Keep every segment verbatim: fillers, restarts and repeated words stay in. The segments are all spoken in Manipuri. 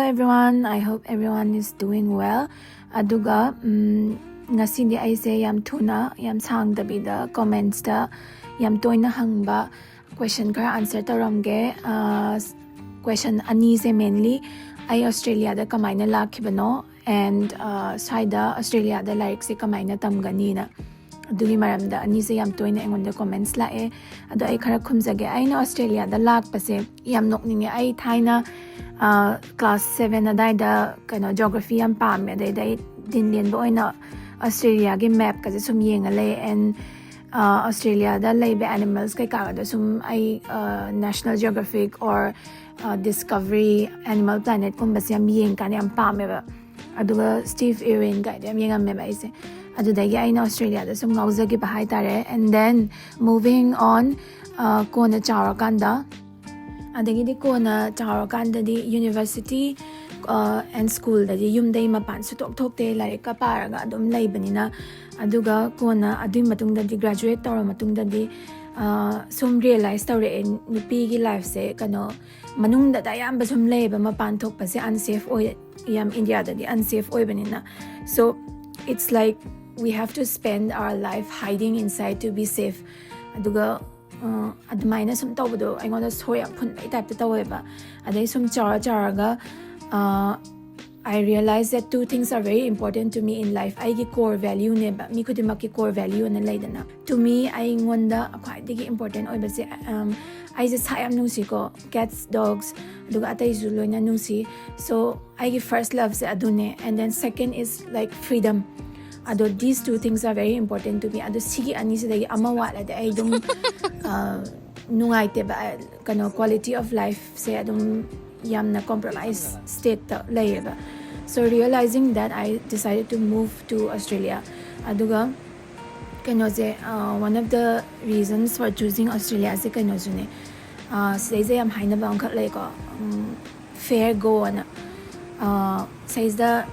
Everyone, I hope everyone is doing well. ꯑꯗꯨꯒ ꯎꯝ, ꯉꯁꯤꯗꯤ ꯑꯩꯁꯦ ꯌꯥꯝ ꯊꯨꯅ, ꯌꯥꯝ ꯁꯥꯡꯗꯕꯤꯗ commentsꯇ ꯌꯥꯝ ꯇꯣꯏꯅ ꯍꯪꯕ question ꯈꯔ answer ꯇꯧꯔꯝꯒꯦ꯫ ꯑ, question ꯑꯅꯤꯁꯦ mainly, ꯑꯩ ꯑꯣꯁꯇ꯭ꯔꯦꯂꯤꯌꯥꯗ ꯀꯃꯥꯏꯅ ꯂꯥꯛꯈꯤꯕꯅꯣ and, ꯑ, ꯁ꯭ꯋꯥꯏꯗ ꯑꯣꯁꯇ꯭ꯔꯦꯂꯤꯌꯥꯗ ꯂꯥꯏꯔꯤꯛꯁꯦ ꯀꯃꯥꯏꯅ ꯇꯝꯒꯅꯤꯅ, ꯑꯗꯨꯒꯤ ꯃꯔꯝꯗ ꯑꯅꯤꯁꯦ ꯌꯥꯝ ꯇꯣꯏꯅ ꯑꯩꯉꯣꯟꯗ comments ꯂꯥꯛꯑꯦ꯫ ꯑꯗꯣ ꯑꯩ ꯈꯔ ꯈꯨꯝꯖꯒꯦ꯫ ꯑꯩꯅ ꯑꯣꯁꯇ꯭ꯔꯦꯂꯤꯌꯥꯗ ꯂꯥꯛꯄꯁꯦ ꯌꯥꯝ ꯅꯣꯛꯅꯤꯡꯉꯦ꯫ ꯑꯩ ꯊꯥꯏꯅ, ꯑ, class seven ꯑꯗꯥꯏꯗ ꯀꯩꯅꯣ geography ꯌꯥꯝ ꯄꯥꯝꯃꯦ꯫ ꯑꯗꯩꯗ ꯑꯩ ꯗꯤꯟ ꯂꯦꯟꯕ ꯑꯣꯏꯅ ꯑꯣꯁꯇ꯭ꯔꯦꯂꯤꯌꯥꯒꯤ mapꯀꯁꯦ ꯁꯨꯝ ꯌꯦꯡꯉ ꯂꯩ꯫ And, ꯑ, ꯑꯣꯁꯇ꯭ꯔꯦꯂꯤꯌꯥꯗ ꯂꯩꯕ animals ꯀꯩꯀꯥꯒꯗꯣ ꯁꯨꯝ ꯑꯩ, ꯑ, National Geographic or, ꯑ, Discovery, Animal Planetꯀꯨꯝꯕꯁꯦ ꯌꯥꯝ ꯌꯦꯡꯀꯥꯟꯗ ꯌꯥꯝ ꯄꯥꯝꯃꯦꯕ꯫ ꯑꯗꯨꯒ Steve Irwin ꯀꯥꯏꯗꯣ ꯌꯥꯝ ꯌꯦꯡꯉꯝꯃꯦꯕ ꯑꯩꯁꯦ꯫ ꯑꯗꯨꯗꯒꯤ ꯑꯩꯅ ꯑꯣꯁꯇ꯭ꯔꯦꯂꯤꯌꯥꯗ ꯁꯨꯝ ꯉꯥꯎꯖꯈꯤꯕ ꯍꯥꯏꯇꯥꯔꯦ꯫ And then moving on, ꯑ, ꯀꯣꯟꯅ ꯆꯥꯎꯔꯀꯥꯟꯗ, ꯑꯗꯒꯤꯗꯤ ꯀꯣꯟꯅ ꯆꯥꯎꯔꯀꯥꯟꯗꯗꯤ university, ꯑ, and schoolꯗꯗꯤ ꯌꯨꯝꯗꯩ ꯃꯄꯥꯟ ꯁꯨꯊꯣꯛ ꯊꯣꯛꯇꯦ, ꯂꯥꯏꯔꯤꯛꯀ ꯄꯥꯔꯒ ꯑꯗꯨꯝ ꯂꯩꯕꯅꯤꯅ꯫ ꯑꯗꯨꯒ ꯀꯣꯟꯅ ꯑꯗꯨꯒꯤ ꯃꯇꯨꯡꯗꯗꯤ, graduate ꯇꯧꯔ ꯃꯇꯨꯡꯗꯗꯤ, ꯑ, ꯁꯨꯝ realize ꯇꯧꯔꯛꯑꯦ, ꯅꯨꯄꯤꯒꯤ lifeꯁꯦ ꯀꯩꯅꯣ, ꯃꯅꯨꯡꯗꯗ ꯑꯌꯥꯝꯕ ꯁꯨꯝ ꯂꯩꯌꯦꯕ, ꯃꯄꯥꯟ ꯊꯣꯛꯄꯁꯦ unsafe ꯑꯣꯏ, ꯌꯥꯝ ꯏꯟꯗꯤꯌꯥꯗꯗꯤ unsafe ꯑꯣꯏꯕꯅꯤꯅ꯫ So it's like we have to spend our life hiding inside to be safe. ꯑꯗꯨꯒ, ꯑ, ꯑꯗꯨꯃꯥꯏꯅ ꯁꯨꯝ ꯇꯧꯕꯗꯣ ꯑꯩꯉꯣꯟꯗ ꯁꯣꯔ ꯌꯥꯝ ꯐꯨꯟꯕꯩ typeꯇ ꯇꯧꯋꯦꯕ꯫ ꯑꯗꯩ ꯁꯨꯝ ꯆꯥꯎꯔ ꯆꯥꯎꯔꯒ, ꯑ, I realize that two things are very important to me in life. ꯑꯩꯒꯤ core valueꯅꯦꯕ, ꯃꯤ ꯈꯨꯗꯤꯡꯃꯛꯀꯤ core valueꯅ ꯂꯩꯗꯅ꯫ To me, ꯑꯩꯉꯣꯟꯗ ꯈ꯭ꯋꯥꯏꯗꯒꯤ important ꯑꯣꯏꯕꯁꯦ, um, ꯑꯩꯁꯦ ꯁꯥ ꯌꯥꯝ ꯅꯨꯡꯁꯤꯀꯣ, cats, dogs, ꯑꯗꯨꯒ ꯑꯇꯩꯁꯨ ꯂꯣꯏꯅ ꯅꯨꯡꯁꯤ꯫ So ꯑꯩꯒꯤ first loveꯁꯦ ꯑꯗꯨꯅꯦ꯫ And then second is like freedom. ꯑꯗꯣ these two things are very important to me. ꯑꯗꯣ ꯁꯤꯒꯤ ꯑꯅꯤꯁꯤꯗꯒꯤ ꯑꯃ ꯋꯥꯠꯂꯗꯤ ꯑꯩ ꯑꯗꯨꯝ, ꯑ, ꯅꯨꯡꯉꯥꯏꯇꯦꯕ꯫ ꯑ, ꯀꯩꯅꯣ, quality of lifeꯁꯦ ꯑꯗꯨꯝ ꯌꯥꯝꯅ compromise stateꯇ ꯂꯩꯌꯦꯕ꯫ So realizing that, I decided to move to Australia. ꯑꯗꯨꯒ ꯀꯩꯅꯣꯁꯦ, ꯑ, one of the reasons for choosing Australiaꯁꯦ ꯀꯩꯅꯣꯁꯨꯅꯦ꯫ ꯑ, ꯁꯤꯗꯩꯁꯦ ꯌꯥꯝ ꯍꯥꯏꯅꯕ ꯑꯃꯈꯛ ꯂꯩꯀꯣ, ꯎꯝ, fair go ꯑꯅ꯫ ꯑ, ꯁꯤꯗꯩꯁꯤꯗ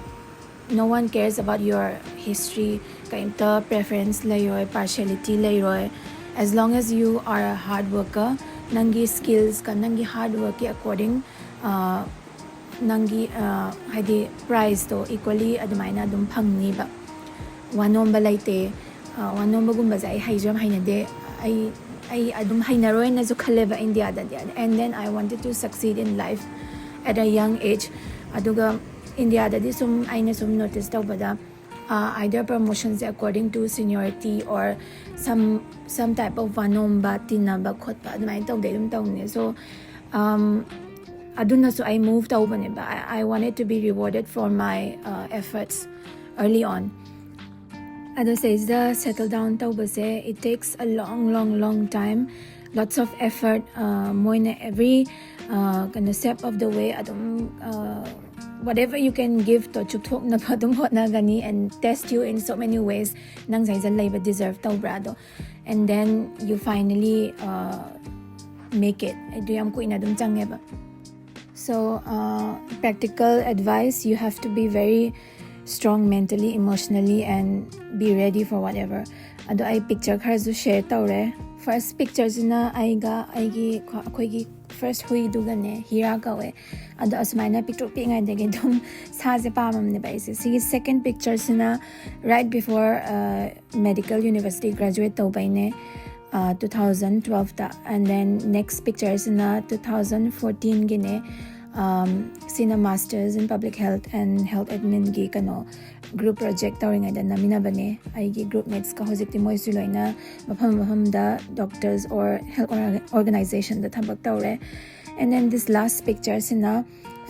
no one cares about your history, ꯀꯩꯝꯇ preference ꯂꯩꯔꯣꯏ, partiality ꯂꯩꯔꯣꯏ꯫ As long as you are a hard worker, ꯅꯪꯒꯤ skillsꯀ ꯅꯪꯒꯤ hard workꯀꯤ according, ꯑ, ꯅꯪꯒꯤ ꯍꯥꯏꯗꯤ prizeꯇꯣ equally ꯑꯗꯨꯃꯥꯏꯅ ꯑꯗꯨꯝ ꯐꯪꯅꯤꯕ꯫ ꯋꯥ ꯅꯣꯝꯕ ꯂꯩꯇꯦ꯫ ꯋꯥ ꯅꯣꯝꯕꯒꯨꯝꯕꯁꯦ ꯑꯩ ꯍꯩꯁꯨ ꯌꯥꯝ ꯍꯩꯅꯗꯦ꯫ ꯑꯩ ꯑꯩ ꯑꯗꯨꯝ ꯍꯩꯅꯔꯣꯏꯅꯁꯨ ꯈꯜꯂꯦꯕ ꯏꯟꯗꯤꯌꯥꯗꯗꯤ꯫ And then I wanted to succeed in life at a young age. ꯑꯗꯨꯒ ꯏꯟꯗꯤꯌꯥꯗꯗꯤ ꯁꯨꯝ ꯑꯩꯅ ꯁꯨꯝ notice ꯇꯧꯕꯗ, either promotionꯁꯦ according to seniority or some some type of ꯋꯥ ꯅꯣꯝꯕ, ꯇꯤꯟꯅꯕ ꯈꯣꯠꯄ ꯑꯗꯨꯃꯥꯏꯅ ꯇꯧꯗꯦ ꯑꯗꯨꯝ ꯇꯧꯅꯦ꯫ So ꯑꯗꯨꯅꯁꯨ ꯑꯩ move ꯇꯧꯕꯅꯦꯕ꯫ I wanted to be rewarded for my efforts early on. ꯑꯗꯣ ꯁꯤꯗꯩꯁꯤꯗ settle down ꯇꯧꯕꯁꯦ, it takes a long long long time, lots of effort. ꯃꯣꯏꯅ every ꯀꯩꯅꯣ step of the way ꯑꯗꯨꯝ whatever you can give ꯇꯣ ꯆꯨꯞꯊꯣꯛꯅꯕ ꯑꯗꯨꯝ ꯍꯣꯠꯅꯒꯅꯤ, and test you in so many ways. ꯅꯪ ꯁꯤꯗꯩꯁꯤꯗ ꯂꯩꯕ deserve ꯇꯧꯕ꯭ꯔꯥ ꯑꯗꯣ, and then you finally make it. ꯑꯗꯨ ꯌꯥꯝ ꯀꯨꯏꯅ ꯑꯗꯨꯝ ꯆꯪꯉꯦꯕ꯫ So practical advice, you have to be very strong mentally, emotionally, and be ready for whatever. ꯑꯗꯣ ꯑꯩ picture ꯈꯔꯁꯨ share ꯇꯧꯔꯦ꯫ First pictureꯁꯤꯅ ꯑꯩꯒ ꯑꯩꯒꯤ ꯑꯩꯈꯣꯏꯒꯤ first ꯍꯨꯏꯗꯨꯒꯅꯦ, ꯍꯤꯔꯥ ꯀꯧꯋꯦ꯫ ꯑꯗꯣ ꯑꯁꯨꯃꯥꯏꯅ ꯄꯤꯛꯇ꯭ꯔꯨ ꯄꯤꯛꯏꯉꯩꯗꯒꯤ ꯑꯗꯨꯝ ꯁꯥꯁꯦ ꯄꯥꯝꯃꯝꯅꯦꯕ ꯑꯩꯁꯦ꯫ ꯁꯤꯒꯤ second pictureꯁꯤꯅ right before medical university graduate ꯇꯧꯕꯩꯅꯦ, two thousand twelveꯇ꯫ And then next pictureꯁꯤꯅ two thousand fourteenꯒꯤꯅꯦ꯫ ꯁꯤꯅ Masters in Public Health and Health Adminꯒꯤ ꯀꯩꯅꯣ group project ꯇꯧꯔꯤꯉꯩꯗ ꯅꯝꯃꯤꯟꯅꯕꯅꯦ ꯑꯩꯒꯤ group matesꯀ꯫ ꯍꯧꯖꯤꯛꯇꯤ ꯃꯣꯏꯁꯨ ꯂꯣꯏꯅ ꯃꯐꯝ ꯃꯐꯝꯗ doctors or health organizationꯗ ꯊꯕꯛ ꯇꯧꯔꯦ꯫ And then this last pictureꯁꯤꯅ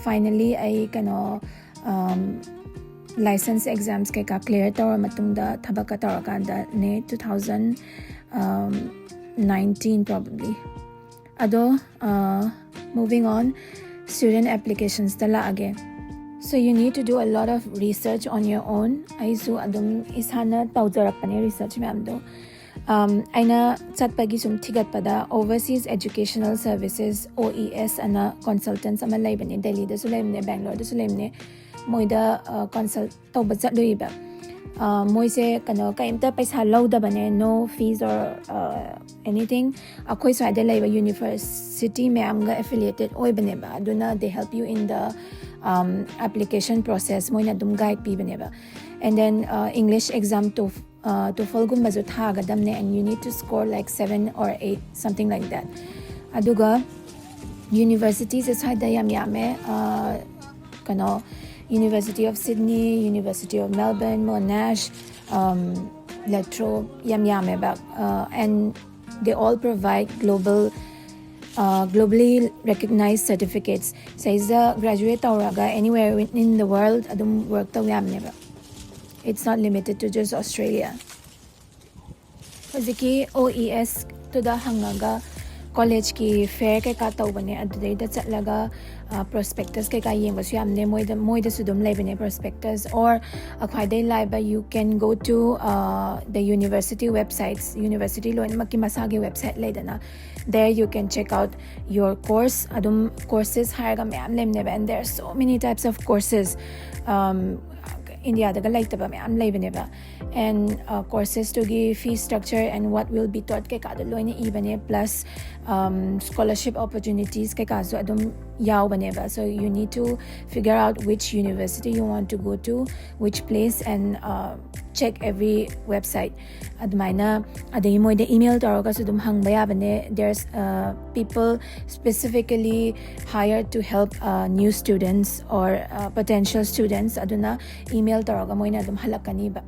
finally ꯑꯩ ꯀꯩꯅꯣ license exams ꯀꯩꯀꯥ clear ꯇꯧꯔ ꯃꯇꯨꯡꯗ ꯊꯕꯛꯀ ꯇꯧꯔꯀꯥꯟꯗꯅꯦ, two thousand nineteen probably꯫ ꯑꯗꯣ moving on, student applicationsꯇ ꯂꯥꯛꯑꯒꯦ꯫ So you need to do a lot of research on your own. ꯑꯩꯁꯨ ꯑꯗꯨꯝ ꯏꯁꯥꯅ ꯇꯧꯖꯔꯛꯄꯅꯦ research ꯃꯌꯥꯝꯗꯣ꯫ ꯑꯩꯅ ꯆꯠꯄꯒꯤ ꯁꯨꯝ ꯊꯤꯒꯠꯄꯗ Overseas Educational Services, OES ꯑꯅ consultants ꯑꯃ ꯂꯩꯕꯅꯦ, ꯗꯦꯜꯂꯤꯗꯁꯨ ꯂꯩꯕꯅꯦ, ꯕꯦꯡꯒ꯭ꯂꯣꯔꯗꯁꯨ ꯂꯩꯕꯅꯦ꯫ ꯃꯣꯏꯗ consult ꯇꯧꯕ ꯆꯠꯂꯨꯏꯕ꯫ ꯃꯣꯏꯁꯦ ꯀꯩꯅꯣ ꯀꯩꯝꯇ ꯄꯩꯁꯥ ꯂꯧꯗꯕꯅꯦ, no fees or anything. ꯑꯩꯈꯣꯏ ꯁ꯭ꯋꯥꯏꯗ ꯂꯩꯕ university ꯃꯌꯥꯝꯒ affiliated ꯑꯣꯏꯕꯅꯦꯕ, ꯑꯗꯨꯅ they help you in the application process. ꯃꯣꯏꯅ ꯑꯗꯨꯝ guide ꯄꯤꯕꯅꯦꯕ. And then English exam, TOEFLꯒꯨꯝꯕꯁꯨ ꯊꯥꯒꯗꯕꯅꯦ, and you need to score like seven or eight, something like that. ꯑꯗꯨꯒ universityꯁꯦ ꯁ꯭ꯋꯥꯏꯗ ꯌꯥꯝ ꯌꯥꯝꯃꯦ, ꯀꯩꯅꯣ, University of Sydney, University of Melbourne, Monash, La Trobe, ꯌꯥꯝ ꯌꯥꯝꯃꯦꯕ. And they all provide global, globally recognized certificates. ꯁꯤꯗꯩꯁꯤꯗ graduate ꯇꯧꯔꯒ anywhere in the world ꯑꯗꯨꯝ work ꯇꯧ ꯌꯥꯕꯅꯦꯕ. It's not limited to just Australia. ꯍꯧꯖꯤꯛꯀꯤ OESꯇꯨꯗ ꯍꯪꯉꯒ collegeꯀꯤ fair ꯀꯩꯀꯥ ꯇꯧꯕꯅꯦ, ꯑꯗꯨꯗꯩꯗ ꯆꯠꯂꯒ prospectus ꯀꯩꯀꯥ ꯌꯦꯡꯕꯁꯨ ꯌꯥꯝꯅꯦ꯫ ꯃꯣꯏꯗ, ꯃꯣꯏꯗꯁꯨ ꯑꯗꯨꯝ ꯂꯩꯕꯅꯦ prospectus, or ꯈ꯭ꯋꯥꯏꯗꯩ ꯂꯥꯏꯕ, you can go to the university websites. University ꯂꯣꯏꯅꯃꯛꯀꯤ ꯃꯁꯥꯒꯤ website ꯂꯩꯗꯅ, there you can check out your course. ꯑꯗꯨꯝ courses ꯍꯥꯏꯔꯒ ꯃꯌꯥꯝ ꯂꯩꯕꯅꯦꯕ, and there are so many types of courses. Indiaꯗꯒ ꯂꯩꯇꯕ ꯃꯌꯥꯝ ꯂꯩꯕꯅꯦꯕ. And coursesꯇꯨꯒꯤ fee structure and what will be taught ꯀꯩꯀꯥꯗꯣ ꯂꯣꯏꯅ ꯏꯕꯅꯦ, plus scholarship opportunities ꯀꯩꯀꯥꯁꯨ ꯑꯗꯨꯝ ꯌꯥꯎꯕꯅꯦꯕ. So you need to figure out which university you want to go to, which place, and check every website. ꯑꯗꯨꯃꯥꯏꯅ, ꯑꯗꯒꯤ ꯃꯣꯏꯗ email ꯇꯧꯔꯒꯁꯨ ꯑꯗꯨꯝ ꯍꯪꯕ ꯌꯥꯕꯅꯦ. There's people specifically hired to help new students or potential students. ꯑꯗꯨꯅ email ꯇꯧꯔꯒ ꯃꯣꯏꯅ ꯑꯗꯨꯝ ꯍꯜꯂꯛꯀꯅꯤꯕ.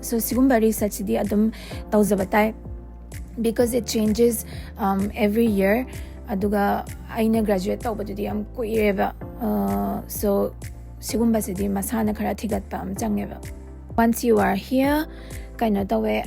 So ꯁꯤꯒꯨꯝꯕ researchꯁꯤꯗꯤ ꯑꯗꯨꯝ ꯇꯧꯖꯕ ꯇꯥꯏ, because it changes every year. ꯑꯗꯨꯒ ꯑꯩꯅ graduate ꯇꯧꯕꯗꯨꯗꯤ ꯌꯥꯝ ꯀꯨꯏꯔꯦꯕ. So ꯁꯤꯒꯨꯝꯕꯁꯤꯗꯤ ꯃꯁꯥꯅ ꯈꯔ ꯊꯤꯒꯠꯄ ꯑꯃ ꯆꯪꯉꯦꯕ. Once you are here, ꯀꯩꯅꯣ ꯇꯧꯋꯦ,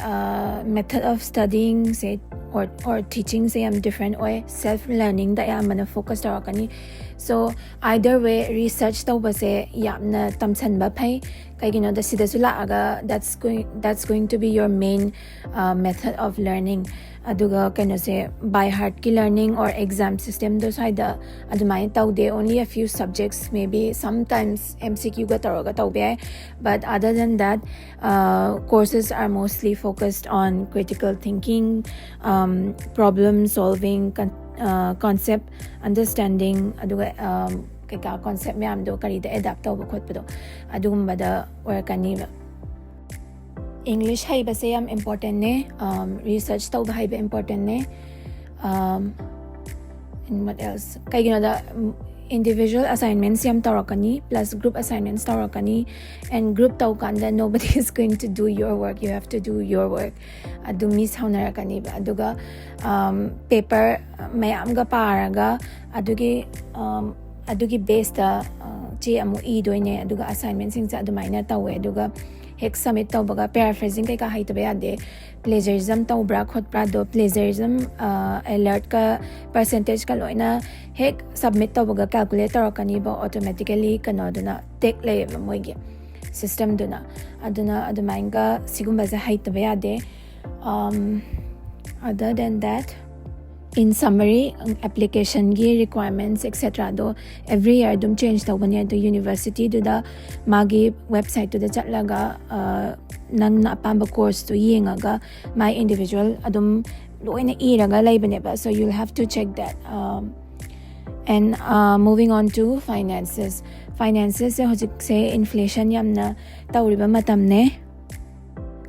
method of studyingꯁꯦ or teachingꯁꯦ ꯌꯥꯝ different ꯑꯣꯏ. Self learningꯗ ꯑꯌꯥꯝꯕꯅ focus ꯇꯧꯔꯛꯀꯅꯤ. So either way, research ꯇꯧꯕꯁꯦ ꯌꯥꯝꯅ ꯇꯝꯁꯟꯕ ꯐꯩ꯫ ꯀꯩꯒꯤꯅꯣꯗ ꯁꯤꯗꯁꯨ ꯂꯥꯛꯑꯒ that's going that's going to be your main uh, method of learning. ꯑꯗꯨꯒ ꯀꯩꯅꯣꯁꯦ, by heartꯀꯤ learning or exam systemꯗꯣ ꯁ꯭ꯋꯥꯏꯗ ꯑꯗꯨꯃꯥꯏꯅ ꯇꯧꯗꯦ. Only a few subjects, maybe sometimes M C Qꯒ ꯇꯧꯔꯒ ꯇꯧꯕ ꯌꯥꯏ. But other than that, uh, courses are mostly focused on critical thinking, um, problem solving, con- uh, concept understanding, ꯑꯗꯨꯒ um, ꯀꯩꯀꯥ concept ꯃꯌꯥꯝꯗꯣ ꯀꯔꯤꯗ adapt ꯇꯧꯕ ꯈꯣꯠꯄꯗꯣ, ꯑꯗꯨꯒꯨꯝꯕꯗ ꯑꯣꯏꯔꯛꯀꯅꯤꯕ. English ꯍꯩꯕꯁꯦ ꯌꯥꯝ importantꯅꯦ. Um, research ꯇꯧꯕ ꯍꯩꯕ importantꯅꯦ. Um, and what else? ꯀꯩꯒꯤꯅꯣꯗ, individual assignments ꯌꯥꯝ ꯇꯧꯔꯛꯀꯅꯤ, plus group assignments ꯇꯧꯔꯛꯀꯅꯤ. And group ꯇꯧꯀꯥꯟꯗ nobody is going to do your work, you have to do your work. ꯑꯗꯨ ꯃꯤ ꯁꯥꯎꯅꯔꯛꯀꯅꯤꯕ. ꯑꯗꯨꯒ um, paper ꯃꯌꯥꯝꯒ ꯄꯥꯔꯒ ꯑꯗꯨꯒꯤ um, ꯑꯗꯨꯒꯤ baseꯇ uh, ꯆꯦ ꯑꯃꯨꯛ ꯏꯗꯣꯏꯅꯦ. ꯑꯗꯨꯒ assignmentꯁꯤꯡꯁꯦ ꯑꯗꯨꯃꯥꯏꯅ ꯇꯧꯋꯦ. ꯑꯗꯨꯒ ꯍꯦꯛ submit ꯇꯧꯕꯒ paraphrasing ꯀꯩꯀꯥ ꯍꯩꯇꯕ ꯌꯥꯗꯦ. Plagiarism ꯇꯧꯕ꯭ꯔꯥ ꯈꯣꯠꯄ꯭ꯔꯥꯗꯣ, plagiarism uh, alertꯀ percentageꯀ ꯂꯣꯏꯅ ꯍꯦꯛ submit ꯇꯧꯕꯒ calculate ꯇꯧꯔꯛꯀꯅꯤꯕ automatically. ꯀꯩꯅꯣꯗꯨꯅ tag ꯂꯩꯌꯦꯕ ꯃꯣꯏꯒꯤ systemꯗꯨꯅ. ꯑꯗꯨꯅ ꯑꯗꯨꯃꯥꯏꯅꯒ ꯁꯤꯒꯨꯝꯕꯁꯦ ꯍꯩꯇꯕ ꯌꯥꯗꯦ. Um, other than that, in summary, applicationꯒꯤ requirements etcetera ꯑꯗꯣ every year ꯑꯗꯨꯝ change ꯇꯧꯒꯅꯤ. ꯑꯗꯣ universityꯗꯨꯗ ꯃꯥꯒꯤ websiteꯇꯨꯗ ꯆꯠꯂꯒ uh, ꯅꯪꯅ ꯑꯄꯥꯝꯕ courseꯇꯨ ꯌꯦꯡꯉꯒ my individual ꯑꯗꯨꯝ ꯂꯣꯏꯅ ꯏꯔꯒ ꯂꯩꯕꯅꯦꯕ. So you'll have to check that. Um, and uh, moving on to finances. Financesꯁꯦ ꯍꯧꯖꯤꯛꯁꯦ inflation ꯌꯥꯝꯅ ꯇꯧꯔꯤꯕ ꯃꯇꯝꯅꯦ.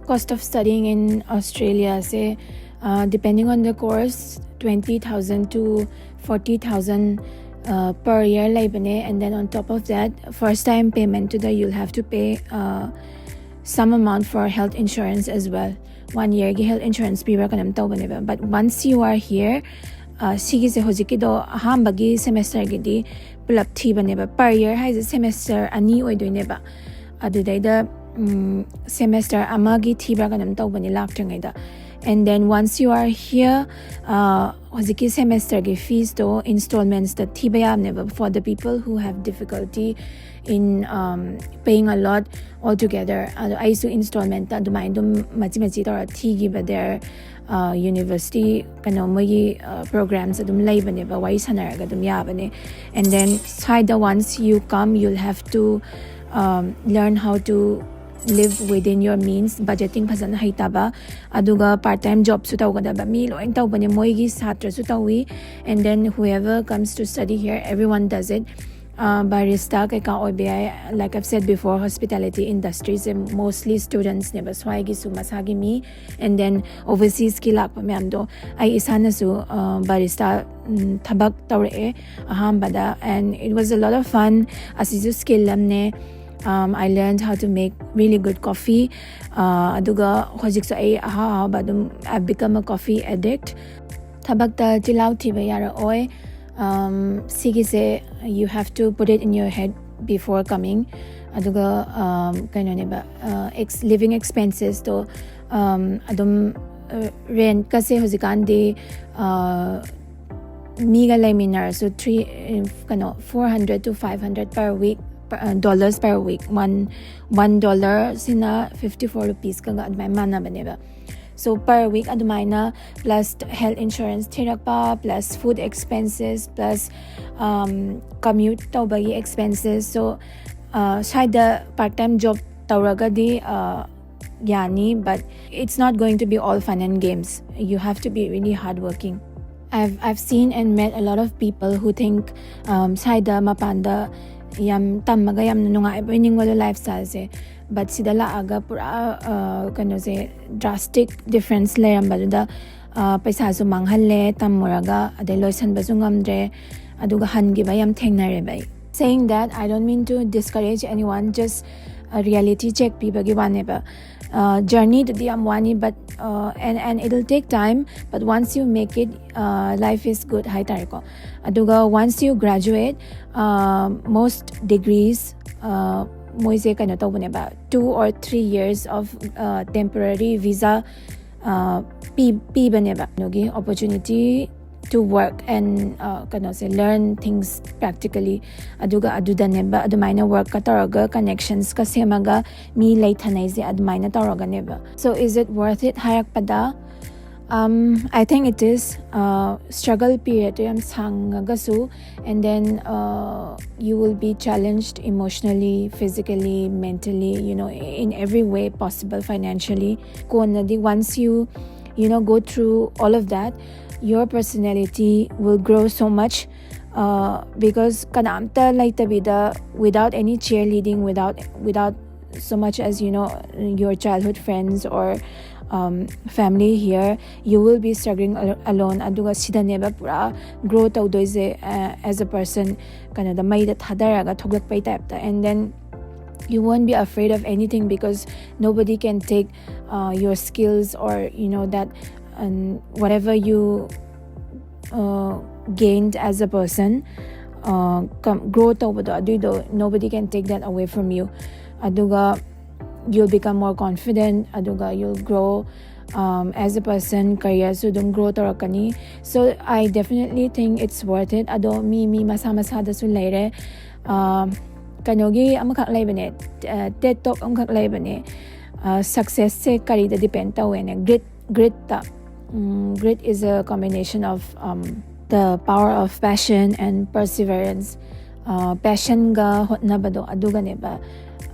Cost of studying in Australiaꯁꯦ uh, depending on the course, twenty thousand to forty thousand uh, per year ꯂꯩꯕꯅꯦ. And then on top of that, first time paymentꯇꯨꯗ you'll have to pay uh, some amount for health insurance as well. One yearꯒꯤ health insurance ꯄꯤꯕ꯭ꯔꯥ ꯀꯩꯅꯣꯝ ꯇꯧꯕꯅꯦꯕ. But once you are here, uh, ꯁꯤꯒꯤꯁꯦ ꯍꯧꯖꯤꯛꯀꯤꯗꯣ ꯑꯍꯥꯟꯕꯒꯤ semesterꯒꯤꯗꯤ ꯄꯨꯂꯞ ꯊꯤꯕꯅꯦꯕ. Per year ꯍꯥꯏꯁꯦ semester ꯑꯅꯤ ꯑꯣꯏꯗꯣꯏꯅꯦꯕ. ꯑꯗꯨꯗꯩꯗ ꯎꯝ, semester ꯑꯃꯒꯤ ꯊꯤꯕ꯭ꯔꯥ ꯀꯩꯅꯣꯝ ꯇꯧꯕꯅꯦ ꯂꯥꯛꯇ꯭ꯔꯤꯉꯩꯗ. And then once you are here, uh, ꯍꯧꯖꯤꯛꯀꯤ semesterꯒꯤ feesꯇꯣ installmentsꯇ ꯊꯤꯕ ꯌꯥꯕꯅꯦꯕ, for the people who have difficulty in um, paying a lot altogether. ꯑꯗꯣ ꯑꯩꯁꯨ installmentꯇ ꯑꯗꯨꯃꯥꯏꯅ ꯑꯗꯨꯝ ꯃꯆꯤ ꯃꯆꯤ ꯇꯧꯔ ꯊꯤꯈꯤꯕ꯫ There university ꯀꯩꯅꯣ ꯃꯣꯏꯒꯤ programs ꯑꯗꯨꯝ ꯂꯩꯕꯅꯦꯕ, ꯋꯥꯔꯤ ꯁꯥꯟꯅꯔꯒ ꯑꯗꯨꯝ ꯌꯥꯕꯅꯦ. And then ꯁ꯭ꯋꯥꯏꯗ once you come, you'll have to um, learn how to live within your means, budgeting ꯐꯖꯅ ꯍꯩꯇꯕ, ꯑꯗꯨꯒ part time jobꯁꯨ ꯇꯧꯒꯗꯕ ꯃꯤ ꯂꯣꯏ ꯇꯧꯕꯅꯦ, ꯃꯣꯏꯒꯤ ꯁꯥꯇ꯭ꯔꯁꯨ ꯇꯧꯏ. And then whoever comes to study here, everyone does it. Barista ꯀꯩꯀꯥ ꯑꯣꯏꯕ ꯌꯥꯏ. Like I've said before, hospitality industryꯁꯦ mostly studentsꯅꯦꯕ, ꯁ꯭ꯋꯥꯏꯒꯤꯁꯨ ꯃꯁꯥꯒꯤ ꯃꯤ, and then overseasꯀꯤ ꯂꯥꯛꯄ ꯃꯌꯥꯝꯗꯣ. ꯑꯩ ꯏꯁꯥꯅꯁꯨ barista ꯊꯕꯛ ꯇꯧꯔꯛꯑꯦ ꯑꯍꯥꯟꯕꯗ, and it was a lot of fun. ꯑꯁꯤꯁꯨ skill ꯑꯃꯅꯦ. I learned how to make really good coffee. ꯑꯗꯨꯒ ꯍꯧꯖꯤꯛꯁꯨ ꯑꯩ ꯑꯍꯥꯎ ꯑꯍꯥꯎꯕ ꯑꯗꯨꯝ, I've become a coffee addict. ꯊꯕꯛꯇ ꯆꯤꯜꯍꯥꯎ ꯊꯤꯕ ꯌꯥꯔꯛꯑꯣꯏ. ꯁꯤꯒꯤꯁꯦ you have to put it in your head before coming. ꯑꯗꯨꯒ ꯀꯩꯅꯣꯅꯦꯕ, living expensesꯇꯣ ꯑꯗꯨꯝ, rentꯀꯁꯦ ꯍꯧꯖꯤꯛꯀꯥꯟꯗꯤ ꯃꯤꯒ ꯂꯩꯃꯤꯟꯅꯔꯁꯨ three, ꯀꯩꯅꯣ, four hundred to five hundred per week, dollars per week. One one dollarꯁꯤꯅ fifty four rupeesꯀꯒ ꯑꯗꯨꯃꯥꯏꯅ ꯃꯥꯟꯅꯕꯅꯦꯕ. So per week ꯑꯗꯨꯃꯥꯏꯅ, plus health insurance ꯊꯤꯔꯛꯄ, plus food expenses, plus commute ꯇꯧꯕꯒꯤ expenses. So ꯁ꯭ꯋꯥꯏꯗ part time job ꯇꯧꯔꯒꯗꯤ ꯌꯥꯅꯤ, but it's not going to be all fun and games. You have to be really hardworking. I've, I've seen and met a lot of people who think ꯁ꯭ꯋꯥꯏꯗ ꯃꯄꯥꯟꯗ ꯌꯥꯝ ꯇꯝꯃꯒ ꯌꯥꯝꯅ ꯅꯨꯡꯉꯥꯏꯕ ꯑꯣꯏꯅꯤꯡꯕꯗꯣ lifestyleꯁꯦ, but ꯁꯤꯗ ꯂꯥꯛꯑꯒ ꯄꯨꯔꯥ ꯀꯩꯅꯣꯁꯦ, drastic difference ꯂꯩꯔꯝꯕꯗꯨꯗ ꯄꯩꯁꯥꯁꯨ ꯃꯥꯡꯍꯜꯂꯦ, ꯇꯝꯃꯨꯔꯒ ꯑꯗꯩ ꯂꯣꯏꯁꯟꯕꯁꯨ ꯉꯝꯗ꯭ꯔꯦ, ꯑꯗꯨꯒ ꯍꯟꯈꯤꯕ ꯌꯥꯝ ꯊꯦꯡꯅꯔꯦꯕ ꯑꯩ. Saying that, I don't mean to discourage anyone, just reality check ꯄꯤꯕꯒꯤ ꯋꯥꯅꯦꯕ. Journeyꯗꯨꯗꯤ ꯌꯥꯝ ꯋꯥꯅꯤ, but and and it'll take time, but once you make it, life is good ꯍꯥꯏꯇꯥꯔꯦꯀꯣ. ꯑꯗꯨꯒ once you graduate, most degrees ꯃꯣꯏꯁꯦ ꯀꯩꯅꯣ ꯇꯧꯕꯅꯦꯕ, two or three years of temporary visa ꯄꯤꯕꯅꯦꯕ꯫ ꯀꯩꯅꯣꯒꯤ opportunity to work and uh, ꯀꯩꯅꯣꯁꯦ, learn things practically. ꯑꯗꯨꯒ ꯑꯗꯨꯗꯅꯦꯕ ꯑꯗꯨꯃꯥꯏꯅ workꯀ ꯇꯧꯔꯒ connectionsꯀ ꯁꯦꯝꯃꯒ ꯃꯤ ꯂꯩꯊꯅꯩꯁꯦ, ꯑꯗꯨꯃꯥꯏꯅ ꯇꯧꯔꯒꯅꯦꯕ. So is it worth it ꯍꯥꯏꯔꯛꯄꯗ, um, I think it is. Uh, struggle periodꯇꯣ ꯌꯥꯝ ꯁꯥꯡꯉꯒꯁꯨ, and then uh, you will be challenged emotionally, physically, mentally, you know, in every way possible, financially. ꯀꯣꯟꯅꯗꯤ, once you, you know, go through all of that, your personality will grow so much, uh, because ꯀꯅꯥꯝꯇ ꯂꯩꯇꯕꯤꯗ, without any cheerleading, without without so much as, you know, your childhood friends or um, family here, you will be struggling al- alone. ꯑꯗꯨꯒ ꯁꯤꯗꯅꯦꯕ ꯄꯨꯔꯥ grow ꯇꯧꯗꯣꯏꯁꯦ, uh, as a person, ꯀꯩꯅꯣꯗ ꯃꯩꯗ ꯊꯥꯗꯔꯒ ꯊꯣꯛꯂꯛꯄꯩ typeꯇ. And then you won't be afraid of anything because nobody can take uh, your skills or, you know, that, and whatever you uh, gained as a person, uh, grow ꯇꯧꯕꯗꯣ, ꯑꯗꯨꯏꯗꯣ, nobody can take that away from you. ꯑꯗꯨꯒ you'll become more confident, ꯑꯗꯨꯒ you'll grow um, as a person, careerꯁꯨ ꯑꯗꯨꯝ grow ꯇꯧꯔꯛꯀꯅꯤ. So I definitely think it's worth it. ꯑꯗꯣ ꯃꯤ ꯃꯤ ꯃꯁꯥ ꯃꯁꯥꯗꯁꯨ ꯂꯩꯔꯦ. Uh, ꯀꯩꯅꯣꯒꯤ ꯑꯃꯈꯛ ꯂꯩꯕꯅꯦ, uh, TED Talk ꯑꯃꯈꯛ ꯂꯩꯕꯅꯦ. Uh, successꯁꯦ ꯀꯔꯤꯗ depend ꯇꯧꯋꯦꯅꯦ? Grit, gritꯇ. Um, grit is a combination of um, the power of passion and perseverance. Uh, passionꯒ ꯍꯣꯠꯅꯕꯗꯣ, ꯑꯗꯨꯒꯅꯦꯕ,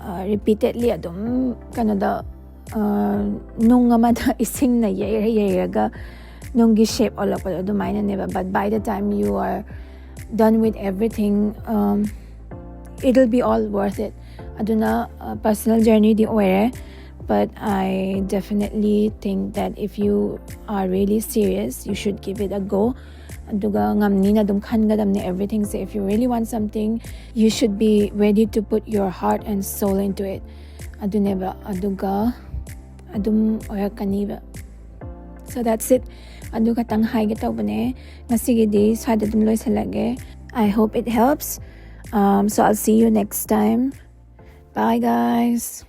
uh, repeatedly ꯑꯗꯨꯝ ꯀꯩꯅꯣꯗ, uh, ꯅꯨꯡ ꯑꯃꯗ ꯏꯁꯤꯡꯅ ꯌꯩꯔ ꯌꯩꯔꯒ ꯅꯨꯡꯒꯤ shape ꯑꯣꯜꯂꯛꯄꯗꯣ, ꯑꯗꯨꯃꯥꯏꯅꯅꯦꯕ. But by the time you are done with everything, um, it'll be all worth it. ꯑꯗꯨꯅ uh, personal journeyꯗꯤ ꯑꯣꯏꯔꯦ, but I definitely think that if you are really serious, you should give it a go. ꯑꯗꯨꯒ ꯉꯝꯅꯤꯅ ꯑꯗꯨꯝ ꯈꯟꯒꯗꯕꯅꯦ everythingꯁꯦ. If you really want something, you should be ready to put your heart and soul into it. ꯑꯗꯨꯅꯦꯕ, ꯑꯗꯨꯒ ꯑꯗꯨꯝ ꯑꯣꯏꯔꯛꯀꯅꯤꯕ. So that's it. ꯑꯗꯨ ꯈꯛꯇꯪ ꯍꯥꯏꯒꯦ ꯇꯧꯕꯅꯦ. ꯉꯁꯤꯒꯤꯗꯤ ꯁ꯭ꯋꯥꯏꯗ ꯑꯗꯨꯝ ꯂꯣꯏꯁꯤꯜꯂꯒꯦ. I hope it helps. Um, so I'll see you next time. Bye, guys.